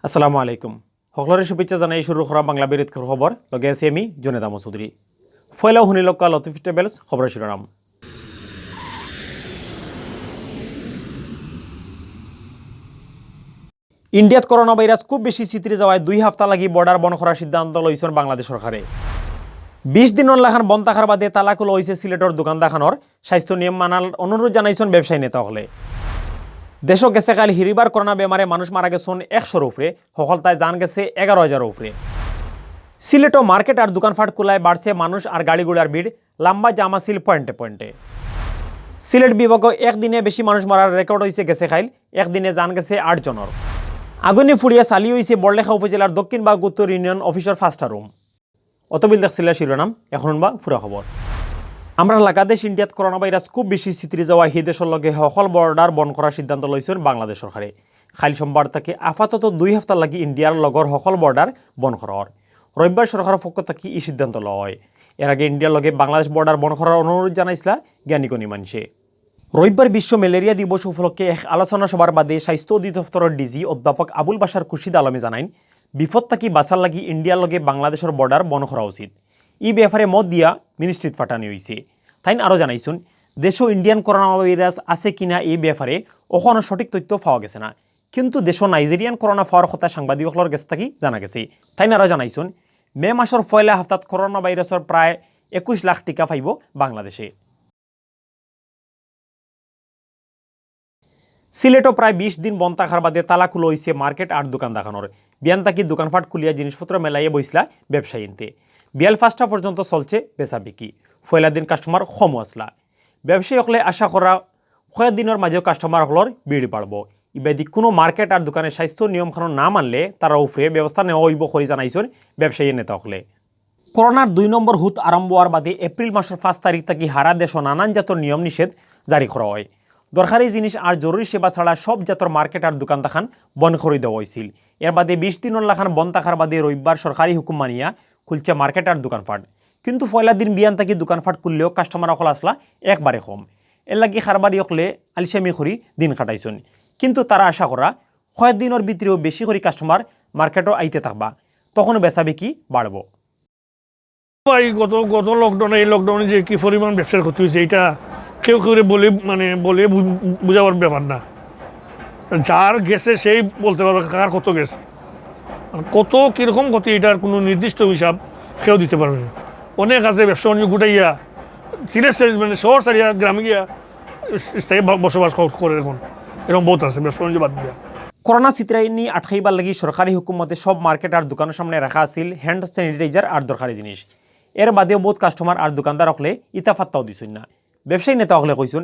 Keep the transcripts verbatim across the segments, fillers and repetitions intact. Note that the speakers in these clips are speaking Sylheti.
আসসালামু আলাইকুম। সকলরে শুভেচ্ছা জানাই শুরু করা বাংলা বিরতির খবর। লগে আছি আমি জুনেদ আহমদ চৌধুরী। পয়লা হুনিলক্কা লতিফ ট্রাভেলস খবরর শিরোনাম। ইন্ডিয়াত করোনা ভাইরাস খুব বেশি ছিতরি যাওয়ায় দুই হাপ্তা লাগি বর্ডার বন্ধ করার সিদ্ধান্ত লইছইন বাংলাদেশ সরকারে। বিশ দিনর লাখান বন্ধ থাকার বাদে তালা খুলা অইছে সিলেটর দোকান দাখানর। স্বাস্থ্য নিয়ম মানার অনুরোধ জানাইছইন ব্যবসায়ী নেতা অকলে। দেশো গেছে কাইল হিরিবার করোনা বেমারে মানুষ মারা গেছইন একশোর উপরে, হকলতায় জান গেছে এগারো হাজারর উপরে। সিলেটো মার্কেট আর দোকানপাট খুলায় বাড়ছে মানুষ আর গাড়ি ঘোড়ার ভিড়, লম্বা জাম আছিল পয়েন্টে পয়েন্টে। সিলেট বিভাগো একদিনে বেশি মানুষ মরার রেকর্ড অইছে গেছে কাইল, একদিনে জান গেছে আট জনর। আগুনে পুড়িয়া ছালি অইছে বড়লেখা উপজেলার দক্ষিণ বাগ উত্তর ইউনিয়ন অফিসর পাঁচটা রুম। অতবিল দেখছিলা শিরোনাম, এখন হুনবা পুরা খবর। আমরার লাগা দেশ ইন্ডিয়াত করোনা ভাইরাস খুব বেশি ছিতরি যাওয়ায় হি দেশর লগে হকল বর্ডার বন্ধ করার সিদ্ধান্ত লইছইন বাংলাদেশ সরকারে। কাইল সোমবার থাকি আপাতত দুই হাপ্তার লাগি ইন্ডিয়ার লগর হকল বর্ডার বন্ধ করা অর। রবিবার সরকারর পক্ষ থাকি ই সিদ্ধান্ত লওয়া অয়। এর আগে ইন্ডিয়ার লগে বাংলাদেশ বর্ডার বন্ধ করার অনুরোধ জানাইছলা জ্ঞানীগুণী মানষে। রবিবার বিশ্ব ম্যালেরিয়া দিবস উপলক্ষে এক আলোচনা সভার বাদে স্বাস্থ্য অধিদপ্তরর ডিজি অধ্যাপক আবুল বাশার খুরশিদ আলমে জানাইন, বিপদ থাকি বাঁচার লাগি ইন্ডিয়ার লগে বাংলাদেশর বর্ডার বন্ধ করা উচিত। ই ব্যাপারে মত দিয়া মিনিস্ট্রিত পাঠানি অইছে। তাইন আরও জানাইছইন, দেশো ইন্ডিয়ান করোনা ভাইরাস আছে কিনা ই ব্যাপারে অখনো সঠিক তথ্য পাওয়া গেছে না, কিন্তু দেশো নাইজেরিয়ান করোনা পাওয়ার কথা সাংবাদিক অকলর গেছ থাকি জানা গেছে। তাইন আরও জানাইছইন, মে মাসর পয়লা হাপ্তাত করোনা ভাইরাসর প্রায় একুশ লাখ টিকা পাইবো বাংলাদেশে। সিলেটো প্রায় বিশ দিন বন্ধ থাকার বাদে তালা খুলা অইছে মার্কেট আর দোকান দাখানর। বিয়ান থাকি দোকানপাট খুলিয়া জিনিসপত্র মেলাইয়া বইছলা ব্যবসায়ী ইনতে। বিয়াল পাঁচটা পর্যন্ত চলছে বেচা বিক্রি। পয়লা দিন কাস্টমার কমও আছলা। ব্যবসায়ী অকলে আশা করা কয়েক দিনর মাঝে কাস্টমার অকলর ভিড় বাড়বো। ইবাদি কুনু মার্কেট আর দোকানে স্বাস্থ্য নিয়ম কানুন না মানলে তারার উপরে ব্যবস্থা নেওয়া অইবো করি জানাইছইন ব্যবসায়ী নেতা অকলে। করোনার দুই নম্বর হুত আরম্ভ অওয়ার বাদে এপ্রিল মাসর পাঁচ তারিখ থাকি হারা দেশো নানান জাতর নিয়ম নিষেধ জারি করা অয়। দরকারি জিনিস আর জরুরি সেবা ছাড়া সব জাতর মার্কেট আর দোকান দাখান বন্ধ করি দেওয়া অইছিল। এর বাদে বিশ দিনর লাখান বন্ধ থাকার বাদে রবিবার সরকারি হুকুম মানিয়া খুলছে মার্কেট আর দোকানপাট। কিন্তু পয়লা দিন বিয়ান থাকি দোকানপাট খুললেও কাস্টমার অকল আছলা একবারে কম। এর লাগি কারবারি অকলে আলসেমি করি দিন কাটাইছইন। কিন্তু তারা আশা করা কয়েক দিনর ভিতরেও বেশি করি কাস্টমার মার্কেটো আইতে থাকবা, তখন বেচা বিক্রি বাড়বো। ভাই, গত, গত লকডাউনে, এই লকডাউনে যে কি পরিমাণ ব্যবসার ক্ষতি হয়েছে, এটা কেউ কেউরে বলে, মানে, বলে বু-, বুঝাবার ব্যাপার না। যার গেছে সেই বলতে পারবে কার কত গেছে, মানে, কত কিরকম ক্ষতি, এটার কোনো নির্দিষ্ট হিসাব কেউ দিতে পারবে না। অনেক আছে ব্যবসা বাণিজ্য গুটাইয়া সিলেট ছাড়ি-, মানে, শহর ছাড়িয়া গ্রামে গিয়া স্থায়ী ব-, বসবাস ক-, করে এখন, এরকম বহুত আছে ব্যবসা বাণিজ্য বাদ দিয়া। করোনা ছিতরানি আটকাইবার লাগি সরকারি হুকুম মতে সব মার্কেট আর দোকানর সামনে রাখা আছিল হ্যান্ড স্যানিটাইজার আর দরকারি জিনিস। এর বাদেও বহুত কাস্টমার আর দোকানদার অকলে ইতা পাত্তাও দিছইন না। ব্যবসায়ী নেতা অকলে কইছইন,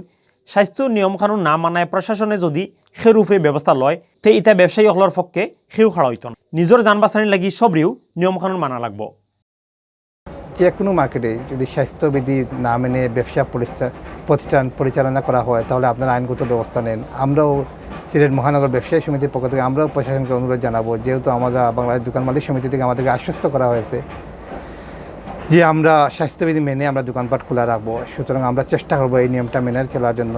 স্বাস্থ্য নিয়ম কানুন না মানায় প্রশাসনে যদি কেউর উপরে ব্যবস্থা লয়, তে ইতা ব্যবসায়ী অকলর পক্ষে কেউ খাড়া অইতো না। নিজর জান বাঁচানির লাগি সবরেউ নিয়ম কানুন মানা লাগবো। যে কোনো মার্কেটে যদি স্বাস্থ্যবিধি না মেনে ব্যবসা পরিচা-, প্রতিষ্ঠান পরিচালনা করা হয়, তাহলে আপনারা আইনগত ব্যবস্থা নেন। আমরাও সিলেট মহানগর ব্যবসায়ী সমিতির পক্ষ থেকে আমরাও প্রশাসনকে অনুরোধ জানাবো, যেহেতু আমরা বাংলাদেশ দোকান মালিক সমিতি থেকে আমাদেরকে আশ্বস্ত করা হয়েছে যে আমরা স্বাস্থ্যবিধি মেনে আমরা দোকানপাট খোলা রাখবো, সুতরাং আমরা চেষ্টা করবো এই নিয়মটা মেনে চলার জন্য।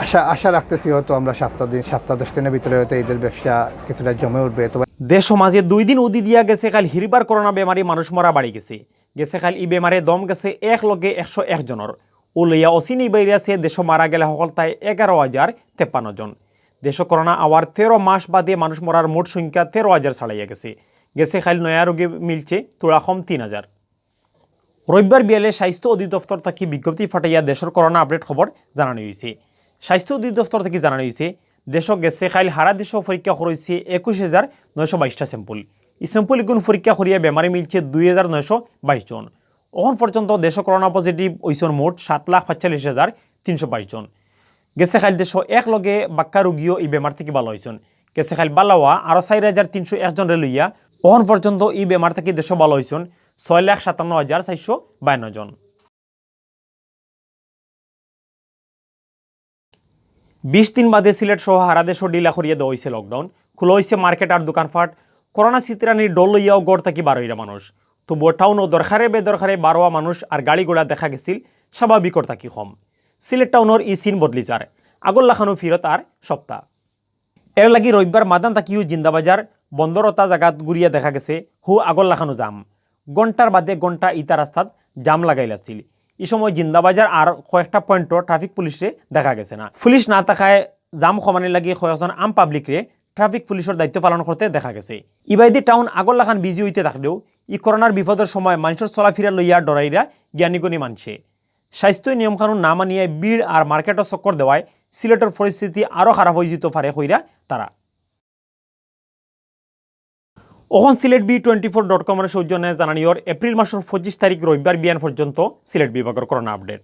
আশা, আশা রাখতেছি হয়তো আমরা সপ্তাহ দিন, সপ্তাহ দশ দিনের ভিতরে হয়তো ঈদের ব্যবসা কিছুটা জমে উঠবে। তো দেশো মাঝে দুই দিন উদি দিয়া গেছে কাইল হিরিবার করোনা বেমারি মানুষ মরা বাড়ি গেছে। গেছে কাইল ই বেমারে দম গেছে এক লগে একশো এক জনর। অউ লইয়া অচিনি ভাইরাসে দেশো মারা গেলে হকলতায় এগারো হাজার তেপ্পান্ন জন। দেশো করোনা আওয়ার তেরো মাস বাদে মানুষ মরার মোট সংখ্যা তেরো হাজার ছাড়াইয়া গেছে। গেছে কাইল নয়া রোগী মিলছে থুড়া কম তিন হাজার। রবিবার বিয়ালে স্বাস্থ্য অধিদপ্তর থাকি বিজ্ঞপ্তি ফাটাইয়া দেশর করোনা আপডেট খবর জানানি অইছে। স্বাস্থ্য অধিদপ্তর থাকি জানানি অইছে, দেশো গেছে কাইল হারা দেশো পরীক্ষা করা অইছে একুশ হাজার নয়শো বাইশটা স্যাম্পল। ই স্যাম্পল ইগুন পরীক্ষা করিয়া বেমারি মিলছে দুই হাজার নয়শো বাইশ জন। অখন পর্যন্ত দেশো করোনা পজিটিভ অইছন মোট সাত লাখ পাঁচচল্লিশ হাজার তিনশো বাইশ জন। গেছে কাইল দেশো এক লগে বাক্কা রুগীও ই বেমার থাকি ভালা অইছন। গেছে কাইল ভালা অওয়া আরো চাইর হাজার তিনশো এক জনরে লইয়া অখন পর্যন্ত ই বেমার থাকি দেশো ভালা অইছন ছয় লাখ সাতান্ন হাজার চাইরশো বায়ান্ন জন। বিশ দিন বাদে সিলেট সহ হারা দেশো ঢিলা করিয়া দেওয়া অইছে লকডাউন, খুলা অইছে মার্কেট আর দোকানপাট। করোনা ছিতরানির ডর লইয়াও ঘর থাকি বার অইরা মানুষ। তবুও টাউনো দরকারে বেদরকারে বার অওয়া মানুষ আর গাড়ি ঘোড়া দেখা গেছিল স্বাভাবিকর থাকি কম। সিলেট টাউনর ই সিন বদলি যার, আগর লাখানউ ফিরত আর সপ্তাহ। এর লাগি রবিবার মাদান থাকিও জিন্দাবাজার, বন্দর অতা জাগাত ঘুরিয়া দেখা গেছে হু আগর লাখানো জাম। ঘন্টার বাদে ঘন্টা ইতা রাস্তাত জাম লাগাইল আছিল। ই সময় জিন্দাবাজার আর কয়েকটা পয়েন্টও ট্রাফিক পুলিশরে দেখা গেছে না। পুলিশ না থাকায় জাম কমানির লাগি কয়েকজন আম পাবলিকরে ট্রাফিক পুলিশর দায়িত্ব পালন করতে দেখা গেছে। ইবায়দি টাউন আগর লাখান বিজি অইতে থাকলেও ই করোনার বিপদর সময় মানষর চলাফিরা লইয়া ডরাইরা জ্ঞানীগুণী মানষে। স্বাস্থ্য নিয়মকানুন না মানিয়ায় ভিড় আর মার্কেটও চক্কর দেওয়ায় সিলেটর পরিস্থিতি আরও খারাপ অইযিতো পারে কইরা তারা। অখন Sylhet B twenty four dot কমর সৌজন্যে জানানিওর এপ্রিল মাসর পঁচিশ তারিখ রবিবার বিয়ান পর্যন্ত সিলেট বিভাগর করোনা আপডেট।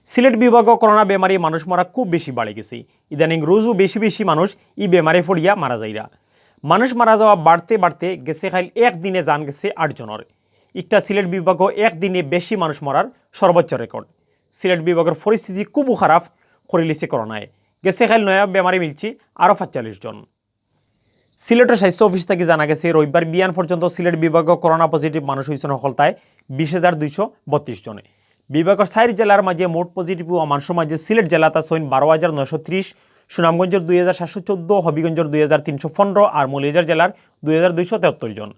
সিলেট বিভাগো করোনা বেমারি মানুষ মরা খুব বেশি বাড়ি গেছে। ইদানিং রোজও বেশি বেশি মানুষ ই বেমারে পড়িয়া মারা যাইরা। মানুষ মারা যাওয়া বাড়তে বাড়তে গেছে কাইল এক দিনে জান গেছে আট জনর। ইকটা সিলেট বিভাগো এক দিনে বেশি মানুষ মরার সর্বোচ্চ রেকর্ড। সিলেট বিভাগর পরিস্থিতি খুবউ খারাপ করিলিছে করোনায়। গেছে কাইল নয়া বেমারি মিলছে আরও পাঁচচল্লিশ জন। সিলেটর স্বাস্থ্য অফিস থাকি জানা গেছে, রবিবার বিয়ান পর্যন্ত সিলেট বিভাগো করোনা পজিটিভ মানুষ অইছইন হকলতায় বিশ হাজার দুইশো বত্রিশ জনে। বিভাগর চাইর জেলার মাঝে মোট পজিটিভ অওয়া মানষর মাঝে সিলেট জেলাত আছইন বারো হাজার নয়শো ত্রিশ, সুনামগঞ্জর দুই হাজার সাতশো চৌদ্দ, হবিগঞ্জর দুই হাজার তিনশো পনেরো আর মৌলভীবাজার জেলার দুই হাজার দুইশো তেহাত্তর জন।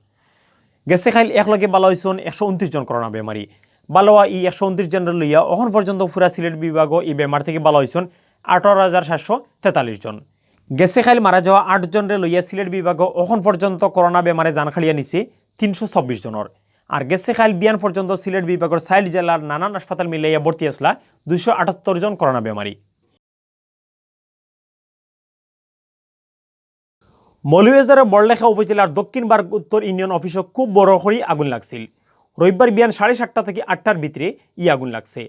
গেছে কাইল একলগে বালা অইছইন একশো ঊনত্রিশ জন করোনা বেমারি। বালা অওয়া ই একশো ঊনত্রিশ জনরে লইয়া অখন পর্যন্ত পুরা সিলেট বিভাগো ই বেমার থাকি বালা অইছইন আঠারো হাজার সাতশো তেতাল্লিশ জন। গেছে কাইল মারা যাওয়া আট জনরে লইয়া সিলেট বিভাগো অখন পর্যন্ত করোনা বেমারে জান কাড়িয়া নিছে তিনশো চব্বিশ জনর। আর গেছে কাইল বিয়ান পর্যন্ত সিলেট বিভাগর চাইর জেলার নানান হাসপাতাল মিলাইয়া ভর্তি আছলা দুইশো আটাত্তর জন করোনা বেমারি। মৌলভীবাজারর বড়লেখা উপজেলার দক্ষিণ বারো উত্তর ইউনিয়ন অফিসো খুব বড় করি আগুন লাগছিল। রবিবার বিয়ান সাড়ে সাতটা থাকি আটটার ভিতরে ই আগুন লাগছে।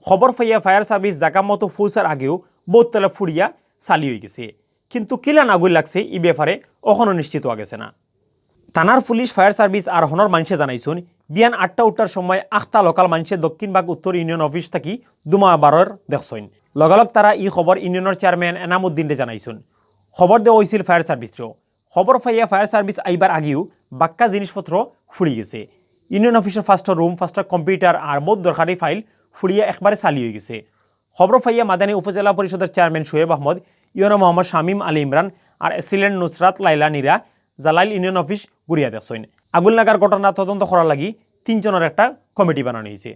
খবর পাইয়া ফায়ার সার্ভিস জাগা মতো পৌঁছার আগেউ বউততালা ফুড়িয়া ছালি অইগেছে। কিন্তু কিলান আগুন লাগছে ই বেপারে অখনো নিশ্চিত অওয়া গেছে না। থানার পুলিশ, ফায়ার সার্ভিস আর হনর মানষে জানাইছইন, বিয়ান আটটা উঠটার সময় আখতা লোকাল মানষে দক্ষিণ বাগ উত্তর ইউনিয়ন অফিস থাকি ধুমা বারর দেখছইন। লগালগ তারা ই খবর ইউনিয়নর চেয়ারম্যান এনাম উদ্দিনরে জানাইছইন। খবর দেওয়া অইছিল ফায়ার সার্ভিসরেও। খবর পাইয়া ফায়ার সার্ভিস আইবার আগেউ বাক্কা জিনিসপত্র ফুড়ি গেছে। ইউনিয়ন অফিসর পাঁচটা রুম, পাঁচটা কম্পিউটার আর বউত দরকারি ফাইল ফুড়িয়া একবারে ছালি অইগেছে। খবর পাইয়া মাদানী উপজেলা পরিষদর চেয়ারম্যান শোয়েব আহমদ, ইউএনও মোহাম্মদ শামীম আলী ইমরান আর এসিলেন্ট নুসরাত লাইলা নীরা জালাইল ইউনিয়ন অফিস ঘুরিয়া দেখছইন। আগুন লাগার ঘটনা তদন্ত করার লাগি তিনজনর একটা কমিটি বানানি অইছে।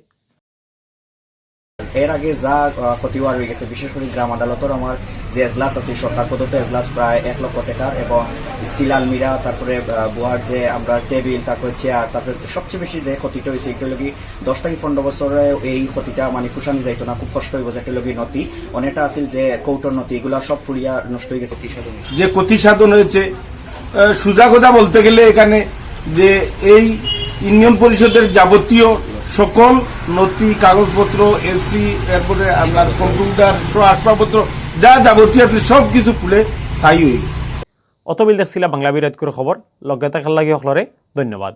এর আগে যা, আহ, ক্ষতি অওয়া রইগেছে, বিশেষ করি গ্রাম আদালতর আমার যে এজলাস আছে, সরকার প্রদত্ত এজলাস প্রায় এক লক্ষ টাকার, এবং স্টিল আলমিরা, তারপরে, আহ, বুয়ার যে আমরা টেবিল, তারপরে চেয়ার, তারপরে সবচেয়ে বেশি যে ক্ষতিটা অইছে, এটা অইলো কি দশ থাকি পনেরো বছরে এই ক্ষতিটা মানে পুষানি যাইতো না, খুব কষ্ট অইবো। যেটা অইলো কি নথি, অনেকটা আছিল যে কৌটোর নথি, এগুলা সব ফুড়িয়া নষ্ট অইগেছে। যে ক্ষতি সাধন অইছে, আহ, সোজা কথা বলতে গেলে এখানে যে এই ইউনিয়ন পরিষদের যাবতীয় সকল নথি, কাগজপত্র, এসি, এরপরে আপনার কম্পিউটার সহ আসবাবপত্র, যা যাবতীয় আছে সব কিছু পুড়ে ছাই অইগেছে। অতবিল দেখছিলা বাংলা বিরাট করে খবর। লগে থাকার লাগি হকলরে ধন্যবাদ।